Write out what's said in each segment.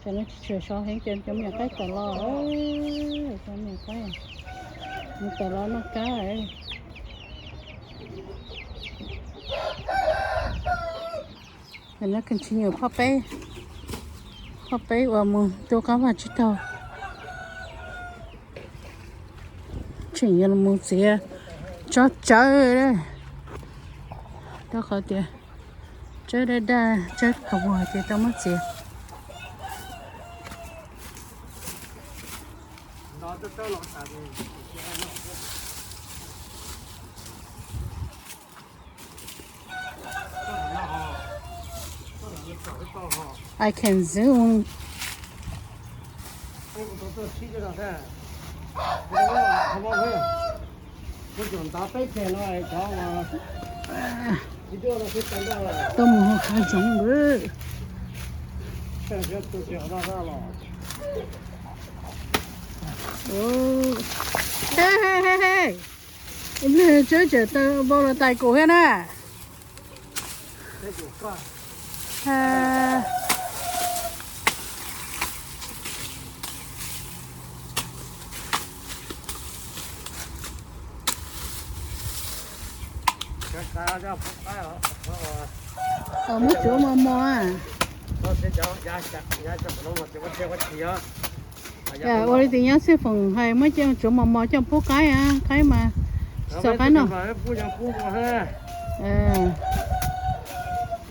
Cov no tsis tshua sov heev, cov me nyuam qaib tawm los, cov me nyuam qaib mus tawm los noj kab. Cov no kws tsis nyuam phoj peb, phoj peb uas mus tua qab vaj tsib taug. Tseem yuav mus txiav tsob tsawb, rau qhov tias tsawb daj daj tsawb tuag ces tau muab txiav. I can zoom. Tau mus hauv hav zoov lawm. Ib pliag tsawb tseem tau npau los tais kuv thiab na. Muab tsuav mos mos. Ua li tias nyab xwb foom hais muab coj tsuav mos mos coj pub qaib, qaib mas tsis txaus qaib noj.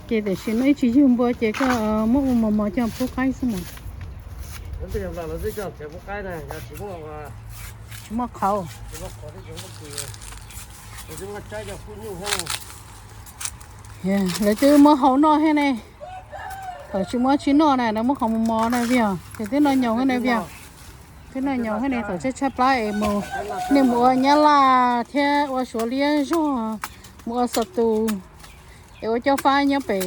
Ces tam sim no ib tsis yug npua ces koj muab ua mos mos coj pub qaib xwb mas. Tsis muaj qhauv. Lawv twb muab hau noj thiab ne. Thaum tsis muab tsis noj na, lawv muab qhov mos mos na vim ces twb noj nyoos thiab ne vim. Twb noj nyoos thiab ne, thaum tshaib tshaib plab es mus, nej mus ua nyab laj thiab ua suav liab zog, mus ua xav tus es ua cov fab nyob pem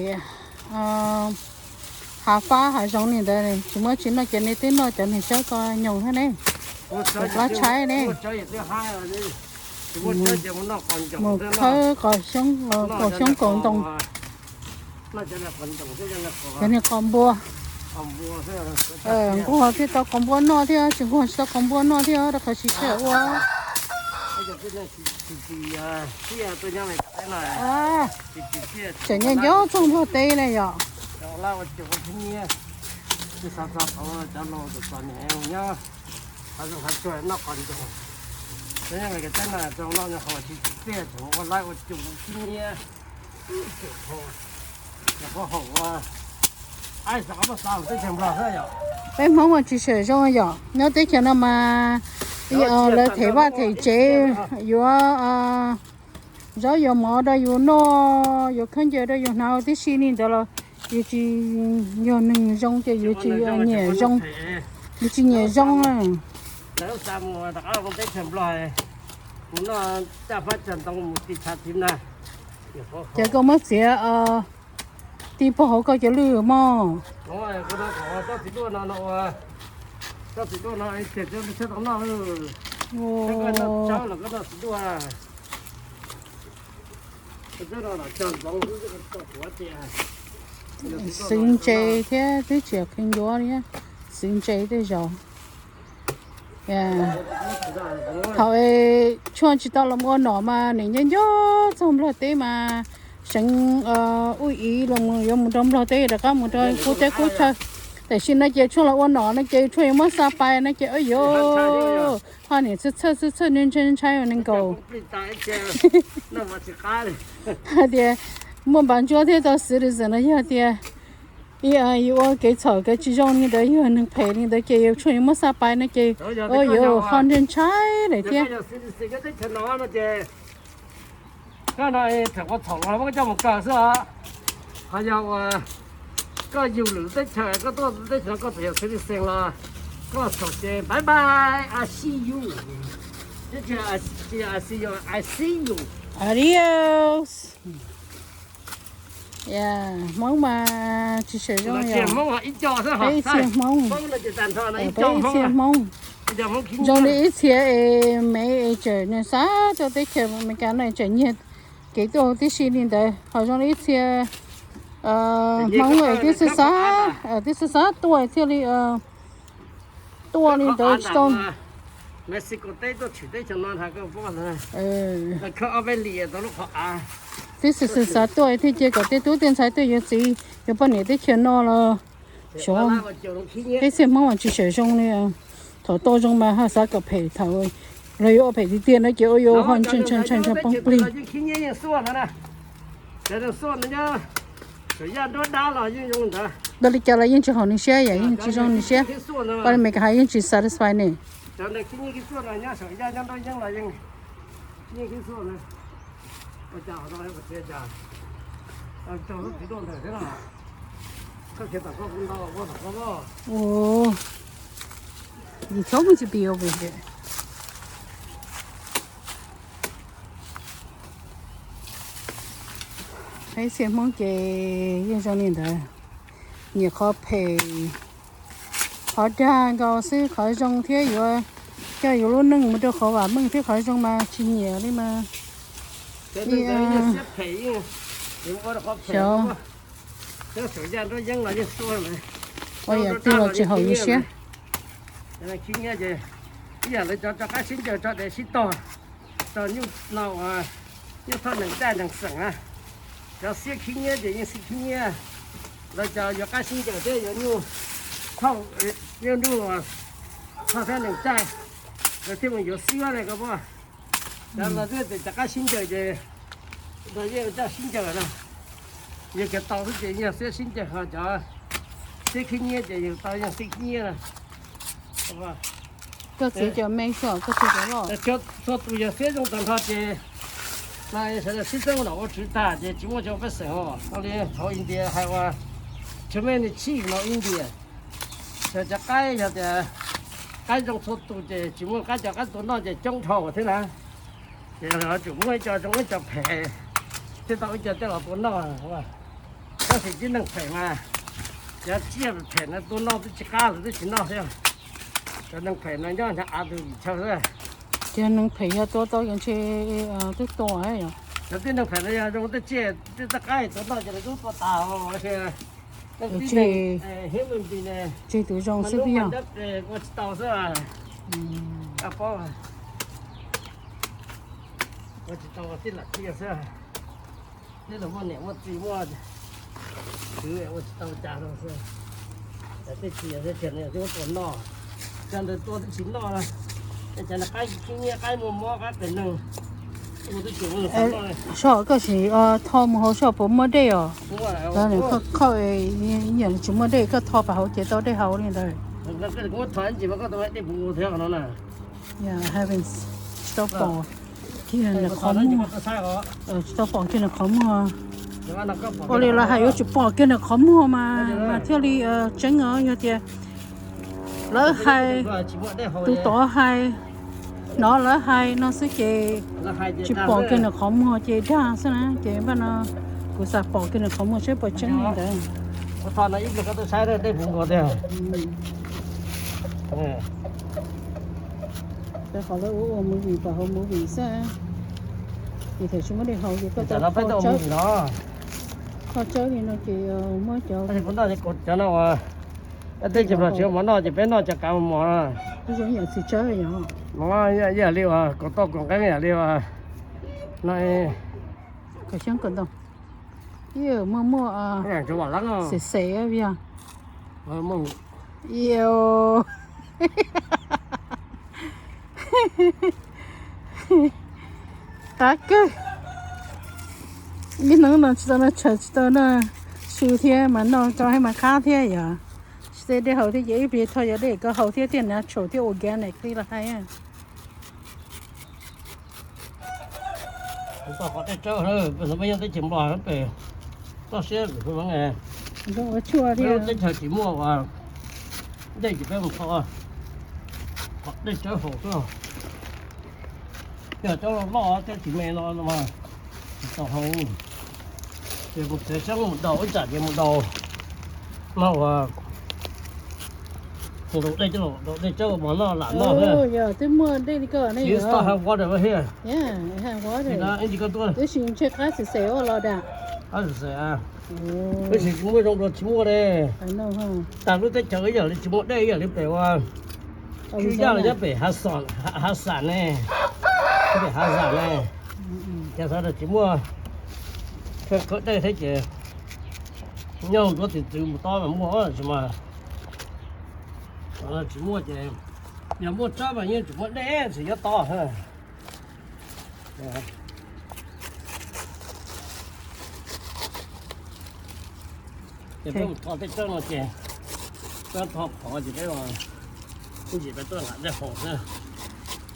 hav fab hav zoov li ntawd tsis muab tsis noj ces nej twb noj cov niag tsawb ko nyoos thiab ne. Cov plab tshaib ne. Mus khawb qos xyoob, qos xyoob kaus ntoo. Cov niag qos npua. Nquag thiaj tau qos npua noj thiab, tsis nquag tsis tau qos npua noj thiab, rau qhov tsis tshua ua. Tseem nyob nco txoog Nplog teb na yom. Peb Hmoob mas tsis tshua zoo yom, nyob teb chaws no mas lawv them vaj them tsev, yuav zaub yuav mov rau yus noj, yuav khaub ncaws rau yus hnav tib si li ntawd los yus tsis yog neeg zoo ces yus tsis nyiam zoo, yus tsis nyiam zoo. Ces koj muab txiav ti puag hauv koj cov lwj mog. Xwv ntse thiab twb tsis yog qhia ncuav li, xwv ntse tej zaum. Thaum tshuaj tsis tau los ua nom mas nim nco nco txog Nplog teb mas seev ub ib los yuav mus rau Nplog teb rov qab mus rau qub teb qub chaw. Tam sim no ces tshuaj los ua nom no ces tshuaj yuav muab xa pais no ces yuav ho nim txhawj txhawj txhawj ntshai ntshai ntshai nees nkaum. Hais tias muaj npav ntsuab thiab tau xwv li xwm no yog tias yus ua kev txhaum kev tsis zoo li ntawd, yog neeg phem li ntawd ces yuav tshuaj yuav muab xa pais no ces yuav ho ntshai ntshai lawm thiab. Koj no thaum koj txhaum los muab koj coj mus kaw xwb os. Ho yog uas koj yug lwm teb chaws, koj tuaj teb chaws no koj txawm yog citizen los koj txhaum ces bye bye, I see you. Teb chaws I see you, I see you. Adios. Hmoob mas tsis tshua zoo yom. Peb ib txhia Hmoob, peb ib txhia Hmoob zoo li ib txhia es Mev es tseem nws xa tuaj teb chaws Amelikas no es tseem nyiag kev tuaj huv tib si li ntawd, ho zoo li ib txhia Hmoob twb xav xav, twb xav xav tuaj thiaj li tuaj li ntawd tsis tau. Twb xav xav tuaj thiaj cia kom tej tub tej ntxhais tej yuav txiv yuav poj niam teb chaws no los xyov. Peb txhiaj Hmoob mas tsis tshua zoo li. Thaum tau zoo mas ho xav kom phem, thaum los yuav ua phem tiag tiag no ces ua yuav ho ntshai ntshai ntshai ntshai poob plig. Ua li cas los yeej tsis haum nws siab yom, yeej tsis zoo nws siab. Ua li Meskas hais yeej tsis satisfy ne. Ua, yus txhob mus tsis pis ua pes. Peb txhiaj Hmoob ces yeej zoo li ntawd, nyiam qhov phem, qhov dag nkaus xwb, qhov zoo thiab yuav coj yus lub neej mus rau qhov vam meej thiab qhov zoo mas tsis nyiam li mas. Xyov, ua yam twg los tsis haum yus siab. Ib yam li cov rov qab sib ncaws tso dev sib tog, rau nyuj no uas nyuj thoj nees caij nees xeem na. Cov xiab khib nyiab ces yeej xiab khib nyiab, lawv cov yuav qab sib ncaws thiab yuav nyuj thauj, nyuj nruj thoj thiab nees caij, lawv thiaj mus yuav xiab li koj pom. Cov no twb tias cov qab sib ncaws ces los yeej ua coj sib ncaws na. Yog kiag tau xwb ces yog xiab sib ncaws, ho cov xiab khib nyiab ces yog tau yog xiab khib nyiab na. Koj txiv cov me xwb, koj txiv cov loj. Txhua tus yog xiab zoo tag nrho ces sawv daws sib txeeb ua nom ua tswv tag ces tsis muaj cov pej xeem os. Ua li thaum India hais uas too many sheep no India, cov qaib yog tias qaib zoo txhua tus ces tsis muaj qaib, cov qaib tua noj ces coob dhau thiab na. Ces lawv yuav tsum muaj ib co zoo ib co phem thiab tau ib co coj los tua noj. Tab sis tib neeg phem mas cov tsiaj phem no tua noj twb tsis qab, lawv twb tsis noj thiab. Cov neeg phem no nyob hnyav av tus yim chaw xwb. Cov neeg phem yog tua tau ces ntshe twb tua yom. Cov tib neeg phem no yog zoo tej tsiaj tej qaib tua noj ces lawv twb tua tas os. Tseg tus zoo xwb yog. Ua tsis tau xwb. Ua tsis tau tij lam tiag xwb. Neb los muaj niam muaj txiv muaj kwv ua tsis tau cas rau xwb. Tej txiv thiab tias nws twb tua noj, cov ntawd tua twb tsis noj. Cov qaib khib nyiab, qaib muaj mob, qaib pem neeg, tua twb tsis noj. Soj koj sim tho mus hauv soj puas muaj dej os? Lawv nws khauj, nyiam tsis muaj dej, koj tho pas hauv ces tau dej haus li ntawd. Tsis tau pom kiag nws qhov muag. Tsis tau pom kiag nws qhov muag. Ua li lawv hais yuav tsum pom kiag nws qhov muag mas mas thiaj li tseeb os. Yog tias lawv hais, tus tod hais, hnov lawv hais no xwb ces tsis pom kiag nws qhov muag ces dag xwb na. Ces npaj no kuv xav pom kiag nws qhov muag saib puas tseeb li ntawd. Qhov lawv ua ua movie pom hauv movie xwb. Ces thaum tsis muaj dej haus ces koj tau kho tsawb li no ces muab cov, cov no tej tsis mov noj ces peb noj cov kav mos no. Ib yam li uas kaus toj kaus nqeeb yam li uas no. Kaus xyoob kaus ntoo. Ib muaj muaj xem xem yog. Qab kawg. Ib hnub no tsis tau noj tshais tsis tau noj su thiab mas noj rau hais mas qab thiab yom. Tsis tej dej haus thiab ces ib pliag tho yog dej koj haus thiab thiaj natural thiab organic li los hais. Qhov dej tsawb, peb yeej teb chaws Nplog pem toj siab pem, teb chaws tsis muaj dej ces peb mus tho qhov dej tsawb haus xwb. Yog cov loj cov tsis me no mas tsis tau haus. Ces mus txiav xyoob mus daus ib tsam ces mus daus no uas mus daus dej coj los daus dej tsawb ua mov noj lam noj xwb. Twb muaj dej li ko ne. Ib ntsis koj tuaj, twb tsis ntshe qab xis xes ua los dam. Tab sis tsis muaj zoo dua tsis muaj ne. Tas lub teb chaws ib yam li tsis muaj dej ib yam li pem ua Tswb Yaj los nyob pem Hav Xam ne, pem Hav Xam ne, ces txog tsis muaj khawb dej thiab ces nyob nruab tis txwv mus tob mas muaj tsis mas tsis muaj ces yog muaj tsawb mas yeej tsis muaj dej tsis nyob tob. Ces peb mus tho tej tsawb no ces peb tho qhov ces peb ntsis peb tuaj lam dej haus xwb.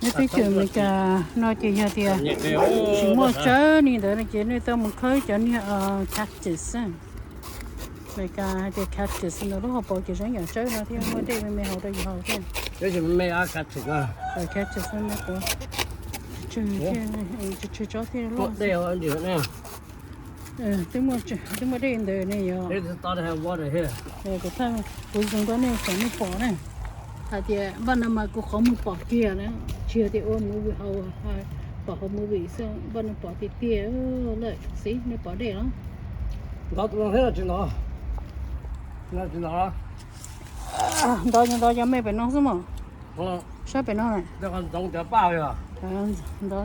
Nyob teb chaws Amelikas no ces yog tias tsis muaj tsawb li ntawd no ces nej tau mus khawb cov niag cactus. Amelikas hais tias cactus ntawd lub hauv paus ces zoo yam tsawb no thiab muaj dej me me hauv rau yus haus thiab. Cactus, tsw tsob thiab loj. Twb muaj dej ntawd ne yog. Kuv thaij kuv zoo rau nej kom nej pom na. Hais tias npaj no mas kuv qhov muag pom kiag na, tsis yog tias ua movie hauv, pom hauv movie xwb, npaj no pom tiag tiag lawm xwb, nej pom dej los. Ntov tus no thiab tsis ntov? Tsis ntov. Ntov, ntov cov me pem no xwb mas. Sab pem no. Ntov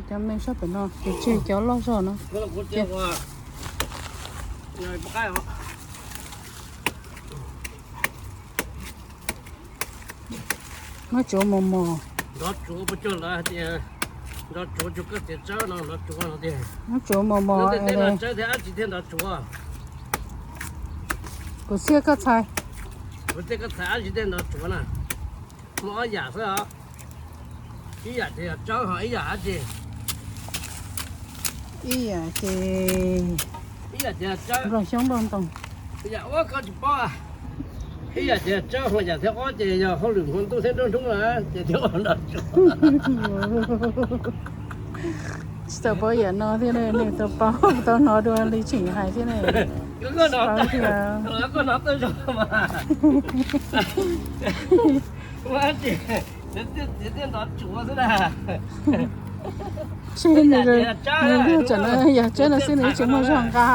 cov me sab pem no ces tseg cov loj zog no. Muab tsuav mos mos. Nrov tsuav puas cuag lawv hais tias nrov tsuav tsuas koj txiav tsawb no nrov tsuav no tiag. Muab tsuav mos mos. Tej no tsawb thiab dab tsi thiaj nrov tsuav? Kuv txhiaj koj txhais. Kuv txhiaj koj txhais dab tsi thiaj nrov tsuav na. Muaj ob yam xwb os. Ib yam ces yog tsawb ho ib yam dab tsi? Ib yam ces, ib yam ces yog tsawb, nplooj xyoob nplooj ntoo. Yam ub koj tsis paub. Ib yam ces yog tsawb ho yam thib ob ces yog hauj lwm hmo ntuj thiab nruab hnub na ces thiaj ua nrov tsuav. Tsis tau paub yam no thiab ne, nej tau paub tau hnov dua li tseem hais thiab ne. Koj hnov tau zoo mas. Ua dab tsi, txiav thiaj nrov tsuav xwb na. Tsis, nws luag tsam no yog tsawb no xwb nws tsis muaj zog nqa.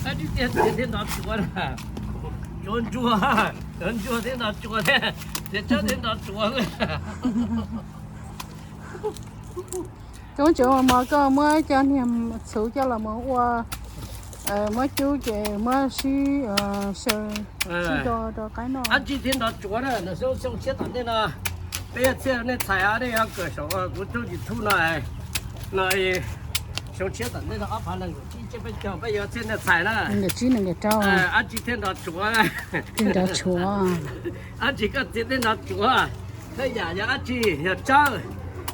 Txiav thiaj nrov tsuav na. Tsuav ntsuag, tsuav ntsuag thiaj nrov tsuav thiab, txiav tsawb thiaj nrov tsuav xwb. Coob tsuav mos mos koj muab cov niag txhuv coj los mus ua, muab cub ces muab sib xyaw, sib do rau qaib noj. Dab tsi thiaj nrov tsuav na, xyoo tshiab tom ntej no, peb yuav txhiaj nej txhais, nej yuav kawm saum kuv tus YouTube no, no, xyoo tshiab tom ntej no ob phav nees nkaum tsib tsiab peb caug peb yuav txhiaj nej txhais na. Nees nkaum tsib nees nkaum rau. Dab tsi thiaj nrov tsuav? Thiaj nrov tsuav. Dab tsi koj txiav thiaj nrov tsuav? Thawj yam yog dab tsi? Yog tsawb.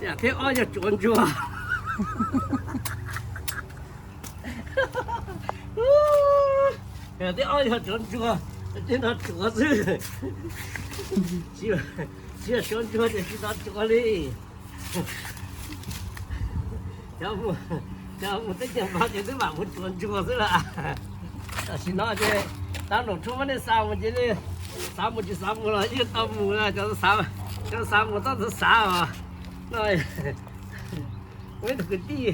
Yam thib ob yog tsuav ntsuag. Yam thib ob yog tsuav ntsuag, thiaj nrov tsuav xwb. Tsis yog tsuav ntsuag ces tsis nrov tsuav li. Cov mus teb chaws Nplog ces twb mam mus tsuav ntsuag xwb las. Tam sim no ces tav nram rhuaj muab nej xa mus ces xav mus tsis xav mus los yeej tau mus, cov xav mus txhob xav os. No, ib tug kwv tij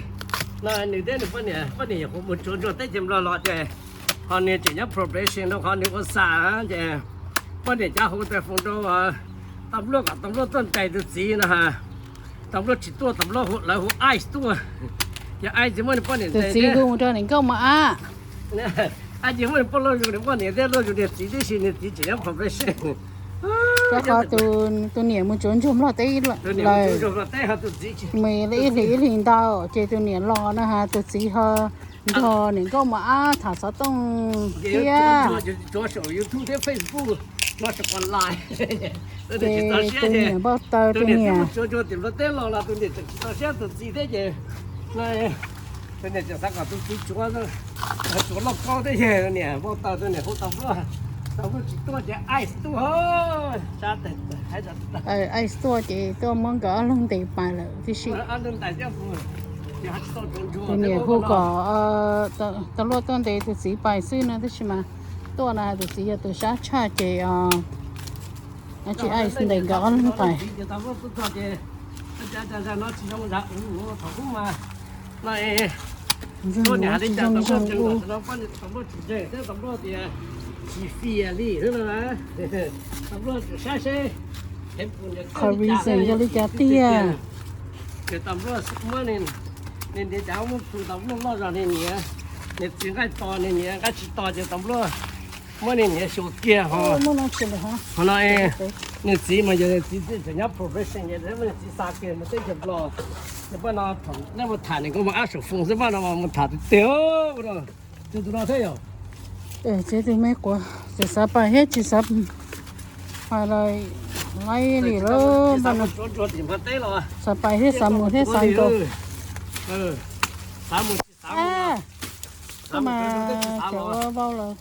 no nws thiab nws poj niam, poj niam nyuam qhuav mus tsuav ntsuag teb chaws Nplog los ces ho nws tseem nyob probation rau qhov nws ua xam ces poj niam cov hu tas foos rau tas npluaj kom tas npluaj tuaj ntes tus txiv no. Tas npluaj tsis tuaj, tas npluaj lawv hu ICE tuaj. Ces ICE muab nws poj niam ntes thiab. Tus txiv hu mus rau niam nkauj mos ab. ICE muab nws poj, luaj zus nws poj niam thiab luaj zus niag txiv tib si, niag txiv tseem nyob probation. Rau qhov tus niam mus tsuav ntsuag Nplog teb lawm. Mus ib hlis ib hlis ntau ces tus niam los no has, tus txiv ho nrog niam nkauj mos ab tham xov tooj thiab. Ces tus niam npau taws, tus niam, tus niam tsis txaus siab tus txiv thiab ces tus niam tseem xav kom tus txiv tsuav, tsuav loj kaub thiab ces tus niam npau taws, tus niam hu tas npluaj, tas npluaj tsis tuaj ces ICE tuaj. ICE tuaj ces tuaj muab nkawd ob leeg ntes pais lawm tib si. Tus niam hu kom tas npluaj tuaj ntes tus txiv pais xwb no, tab sis mas tuaj no tus txiv yog tus sab tshaj ces tsis ICE ntes nkawd ob leeg pais. No, Tuaj niam hais li cas tau npluaj ntseeg los no poj niam tau npluaj tsis ntseeg thiab tau npluaj tias tsis fias li xwb no na. Tau npluaj tsis saib seb qhov reason yog li cas tiag. Ces tau npluaj muab nws, nws ntiav cas muab plhws tau npluaj loj zog nws niam, nws txiv nqaij tos nws niam nqaij tsis tos ces tau npluaj muab nws niam xyuas kiag ho. Ho no nws txiv mas yog nws txiv tseem nyob probation es muab nws txiv xa kiag mus teb chaws Nplog. Ces poj no nej mus tham nws koj mus ab saum phone xwb, poj no mus tham tiag tiag. Tus no thiab yog txiv tus me quav tsis xav pais thiab tsis xav pais lawm, lawm li lawm. Xav pais thiab xav mus thiab xav nkaus. Xav mus tsis xav mus, xav mus tsuav ntsuag thiab tsis xav los,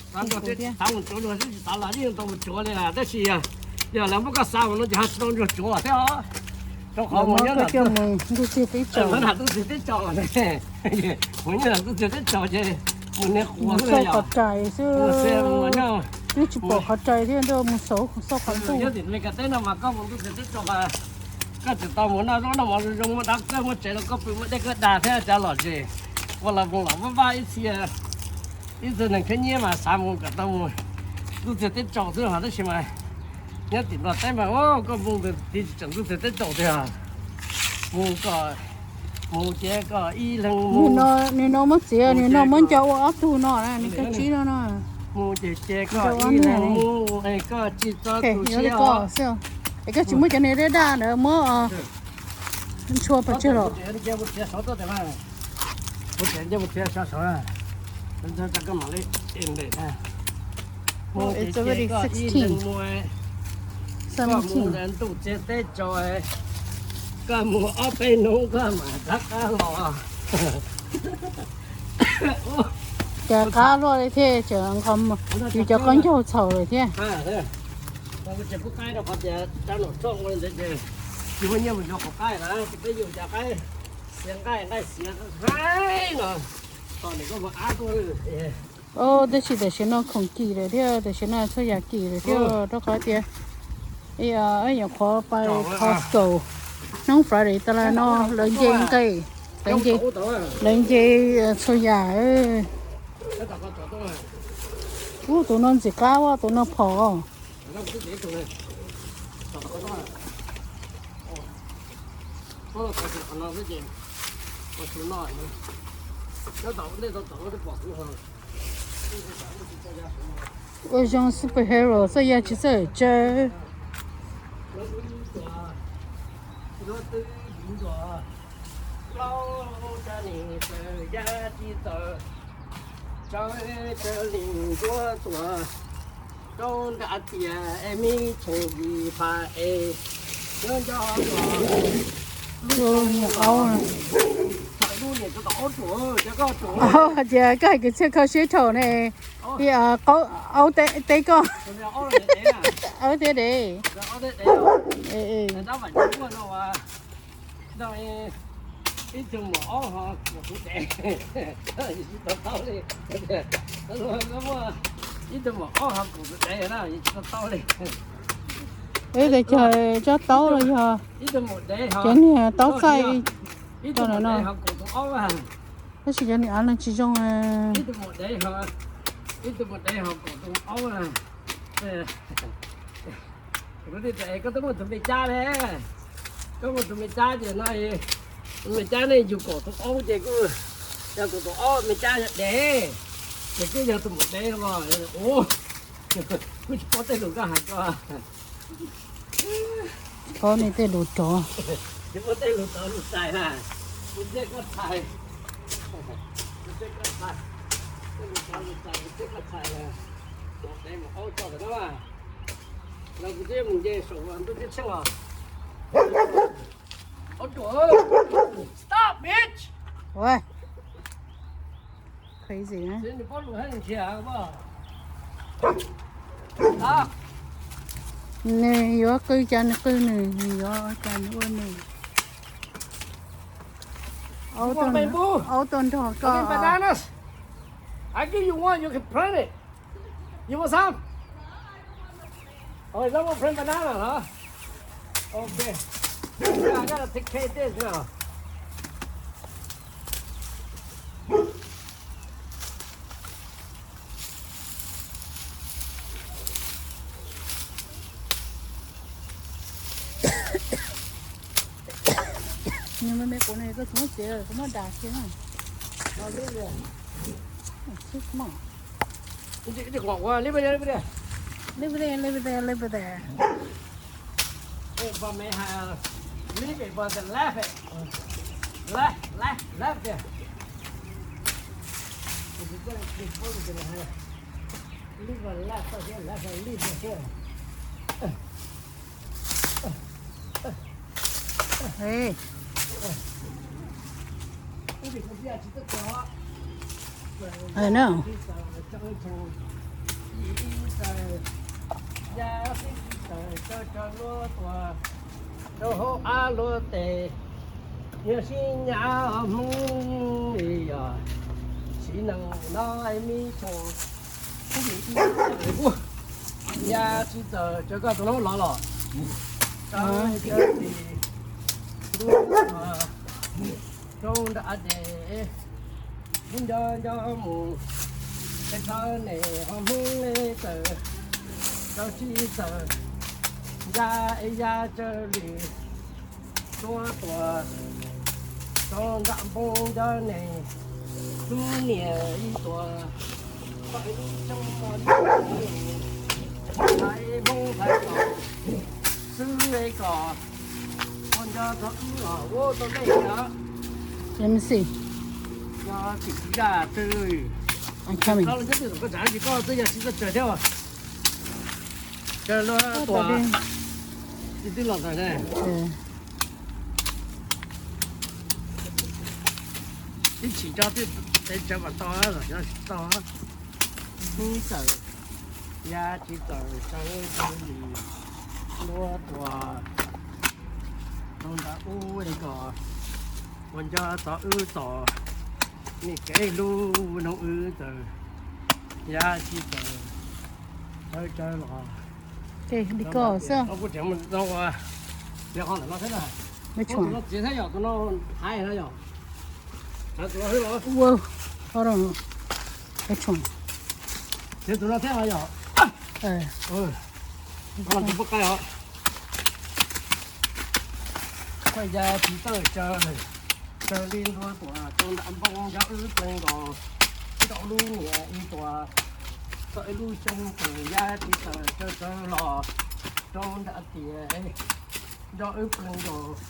xav mus tsuav ntsuag thiab tsis xav mus tsuav ntsuag thiab tsis xav los yeej tau mus tsuav li. Tab sis yog lawv muab koj xa mus no ces ho tsis tau ntsuag tsuav thiab os. Rau qhov mus nyob nram ntuj txiag teb tsaus, nyob nram ntuj txiag teb tsaus, mus nyob nram ntuj txiag teb tsaus ces mus niag quas xwb, qhov rais xwb, twb tsis pom qhov rais thiab ntuj mus xauv xauj qhov ntuj. Nyob tim Meskas teb no mas koj mus ntuj txiag teb tsaus, koj tseem tau mus noj zaub noj mov zoo zoo, muaj dab koj muaj tsev rau koj pw, muaj dej koj dag thiab cov lom zem. Ua los mus los vaj vaj ib txhia, ib txhia neeg khib nyiab mas xav mus kom tau mus ntuj txiag teb tsaus xwb os. Tab sis mas nyob tim Nplog teb mas koj mus tiv tsis tseem ntuj txiag teb tsaus tiag. Mus kom, mus ces kom ib leeg mus. Nws no muab txiav, nws no muab nco ua ob tug no na, nws koj tsib no no. Mus ces ces koj ib leeg mus, koj tsis txhob tu siab os. Es koj tsis muab cov niag daj daj ntawd muab ntshua pes tsawg los. Mus ces ces koj ib leeg mus, koj mus ntuj txiag teb tsaus, koj mus ob peb hnub koj mam rov qab los. Cas qab luaj li thiab, tseem nqho yus cov qaub ncaug txhaum lawm thiab. Tab sis tam sim no khoom kim lawm thiab, tam sim no txhua yam kim lawm thiab, rau qhov tias nyuam qhuav pais Costco hnub Friday tas los no, lawv nce nqe, lawv nce txhua yam. Ub, tus no ntxim qab, tus no phom. Ua zoo superhero txawj ya tsis txawj tsaw. Tias koj hais kwv txhiaj kho siab rhaum ne, aub teb koj, aub teb dev. Ib tug caug tsob taub los yog cov niag taub txaij no no, tab sis cov niag av no tsis zoo. Koj twb muaj tus me cab ne, koj muaj tus me cab ces no, me cab ne yug kaum tus aub ces kuj yog kaum tus aub, me cab yog dev, ces twb yog tus maum dev los. Kuv tsis paub tej lus koj hais ko. Paub nej tej lus rov. Tsis paub tej lus tov lus txais na. Kuv thiaj koj txhais, kuv thiaj koj txhais, tej lus tov lus txais kuv thiaj koj txhais. Maum dev maum aub tso tom no, los kuv twb mus nce saum ntuj teb tsheej os. Stop, bitch! Crazy na. Nws yuav qw cas nws qw, nws yuav cas nws ua nws. Aub tuaj nrog koj. I give you one, you can plant it. You want some? Oh, you don't want plant banana, huh? Okay. Yeah, I gotta take care of this now. Me me quav no koj tsis muab txiav, koj muab da kiag na. Leave it there, leave it there, leave it there, leave it there. Hey, but may have leave it, but the left it. Left, left, left there. Leave a left here, left, leave it here. Ê, I know. Rau hauv av luag tes, yog sib nyab Hmoob li yog sib neeg no me tshua. Ya tsis txawm, tsawv koj tus no lov los. Tsawv, tsawv, rau nram des, Hmoob nco nco mus, es tsawv ne ho Hmoob txawm, tsawv tsis txawm, ya es ya tsawv li. Tuaj tuaj, rau nram npoo nco ne, hnub niam ib tuaj, koj ib lub xyoo ua ib lub, hlais Hmoob hlais Los, xwb es kom ua nco txog wb los ua tau dej na. Let me see. Yog tsis zaj twg, I'm coming. Koj los nyob twg koj tsav tsis koj twb yog tsis txawj tsawv thiab. Tsawv luag tuaj, twb los ntawd ne. Ib chim tso twb tev tsawv mas tau, los tsis tau. Hnub txawm, ya tsis txawm, tsawv tsis li, luag tuaj, rau nram ub es kom ua nco txog wb txom nyem kev hlub nrog wb txawm, ya tsis txawm, tsawv tsawv los. Ua kuv tseem mus no ua, yog qhov ntawm no thiab na. Tus no txiav thiab yom, tus no hais no yom. Ua, hold on, txiav tus no thiab no yom. Tus no tsis pub qaib os. Koj ya tsis txawj tsawv, tsawv li ntua tuaj rau nram npoo nco wb pleeg nkaus, ntaus lub niam ib tuaj, koj ib lub xyoo txawm ya tsis txawm tsawv tsawv los rau nram tias nco wb pleeg nkaus,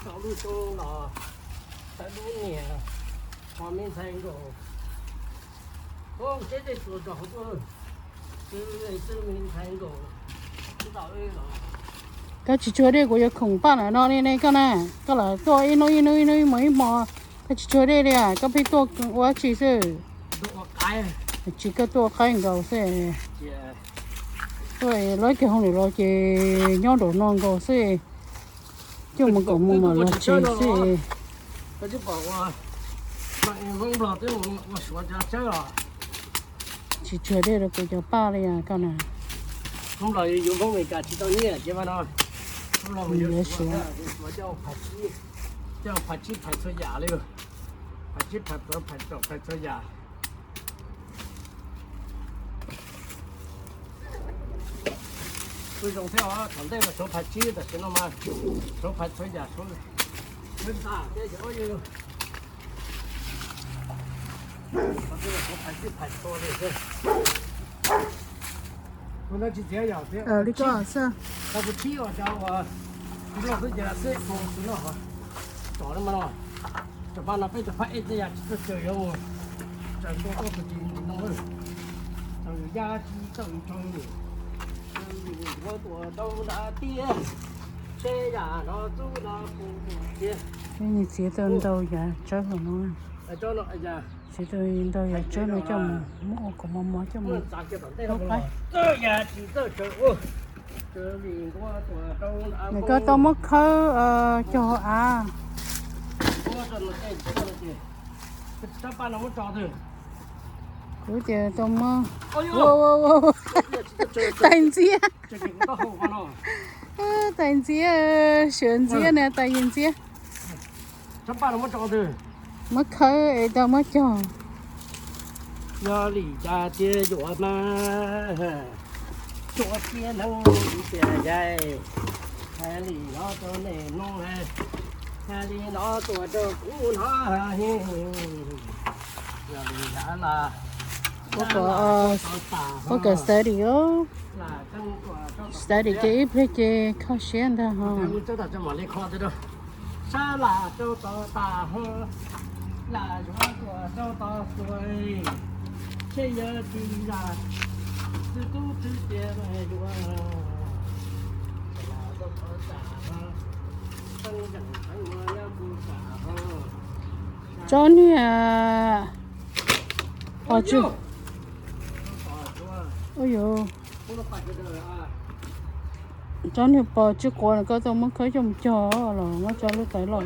ntaus lub xyoo los txawm lub niam ho me ntxhais nkaus. Koj tsis tshua dej kuv yuav khoom paj ntawm no li ne koj na, koj lam tuaj ib hnub ib hnub ib hnub ib hmo ib hmo, koj tsis tshua dej li, koj pheej tuaj ua dab tsi xwb? Tsis, koj tuaj qaib nkaus xwb. Tuaj lawv kiag hauj lwm los ces nyob nraum no nkaus xwb, coj mus kom mus mam los tsev xwb. Tsis tshua dej rau kuv cov paj li koj na. Yuav Suav, coj phais tsib phais txhua yam li, phais tsib phais plaws phais caum phais txhua yam. Kuj zoo thiab os, thaum ntej mas Suav phais tsib, tam sim no mas Suav phais txhua yam, Suav ntxa thiab yog Suav phais tsib phais txhua li xwb. Kuv no tsis txiav yom, txiav li ko xwb. Tau kuv tshib ua cov uas nplog xwb ces xwb ua xwb no, tsom no mas no. Cov paj no peb cov paj ej tej yam tsis txawj tsawv yuav mus tsawv ntua tuaj tus tsis no, txawm yus yaj tsis txawj mus tsawv, mus ua tua rau nram tiaj, seb yam no txub no pus tiag. Txiav tau ntau yav tsawb no, txiav tau ntau yav tsawb no coj mus muab ua kom mos mos coj mus ua qaib. Nws koj tau muab khawb cog hauv av. Kuv ces tau muab, ua, ua, ua, tais ntxiab, tais ntxiab, suav ntxiab na, tais yawg ntxiab. Muab khawb es tau muab cog. Yog li cas tias yuav mas, tsuas tias neeg tias yaig, hais li no rau nej mloog hais, Li no tuaj rau kuv no, yog li ntawd las, ua kom, ua kom study os, study ces ib pliag ces kho siab ntag ho. Sab lam rau tod tas ho, lam zuav tuaj rau tod tuaj, seb yog tsis yog tub tub txiv tias yuav, lam rau tod tas ho, pheej zeem pheej muaj nyob kuv tas ho. Tsob niag pos tsw, ua yuav, tsob niag pos tsw quav koj tau muab khawb coj mus cog los muab tso lub tawv los.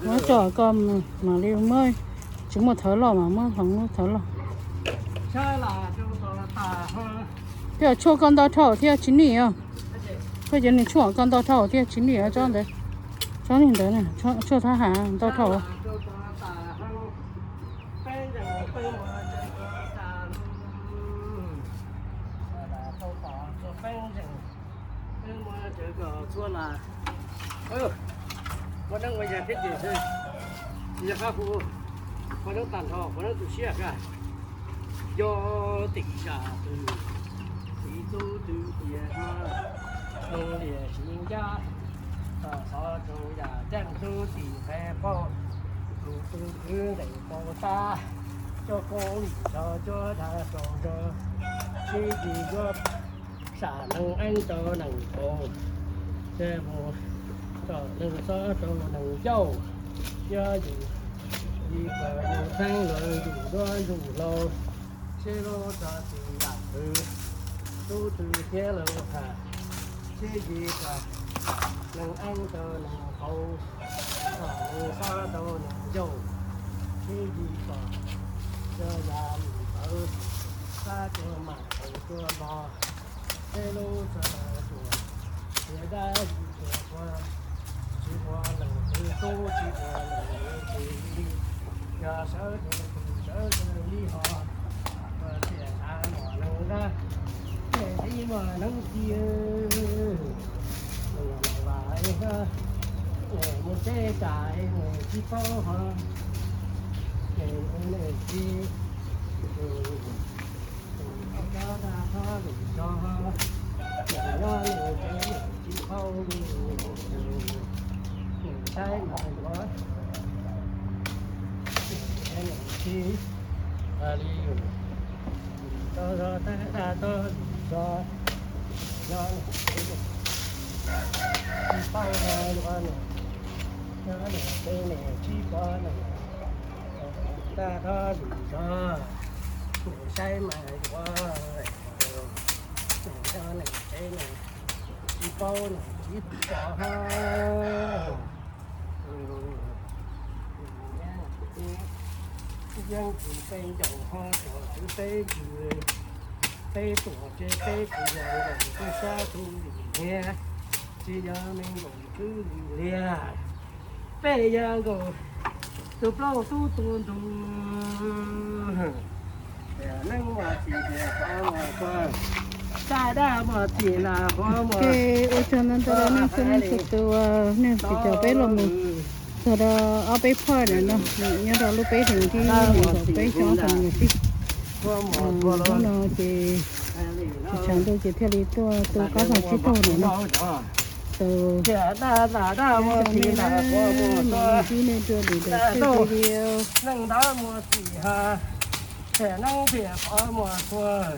Muab tso koj mam li muab, tsis muaj thawv loj mas muab hloov lub thawv loj. Tej zaum tshuaj koj ntau dhau thiaj tsis nim os. Koj cov niag tshuaj koj ntau dhau thiaj tsis nim os tsob ntawd. Tsob niag ntawd, tshuaj thab ham ntau dhau. Ua neeb ua yaig thiab ces yog qab hu, ua neeb tag nrho ua neeb tu siab kawg. Yog tim zam twg, txiv tub twg tias ho, zoo liam siv ncaj, tom xov rau yam ceeb tub tim qe pauj, tus tus kwv nqes paus tab, coj koob lim zog cuab dag rau zog, sib tis cuab sam neeg eeb rau neeg paus, ces mus tom neeg xob rau neeg ncauj, yog yus li kom yus txheeb lawv yus duab yus laus, sib hlub txog tus yam twg, tub twg thiab lawv tham, sib tis kom neeg eeb rau neeg paus, tom neeg xob rau neeg ncauj, sib tis kom yog yam li ntawd, sab cua mam tau cua nto, sib hlub txog tus tiav dab tiav qhua, tsis ua leej twg tub tsis ua leej twg li, yog sawv rau tus sawv rau li ho, ua tiam ntshav mom neeg dab, tiam tib mom neeg ci, mus teb tas mus tsis paub ho, ces mus ci, tus tod tag txhob lwm zog, nyob nws tsev nws tsis paub, nws saib mas yuav, nws tsis li, tau zog tab tag txhob lwm zog, nyob nws tsev nws tsis paub no yuav nws, nyob nws tsev nws tsis paub nws, tag txhob lwm zog, nws saib mas yuav, nws nyob nws tsev nws tsis paub nws tsis pom ho. Yeej tsis peb ncaus ho tsuas twv peb ntsis, peb tuam tsev peb tsis yog nkaus tub sab tub lim hiab, tsis yog me nkaus tub lim liag, peb yog nkaus tus plaub tub tus ntug. Neeg muaj txim tias qhov muaj tuag, sab dab muaj txim na qhov muaj. Ua tsaug ntau ntau rau nej txhua leej txhua tus, nej tsis caum peb los mus txog rau ob peb part no, nyob rau lub peb rau thib nees nkaum peb xyoo ob txhiab nees nkaum tsib. Hnub no ces tsaus ntuj ces thiaj li tuaj tu qab hlau tsib taug no na. Tus, ib nej rua lwm daim tshej video, neeg ntawd muaj txim ha, neeg thiaj qhov muaj tuag.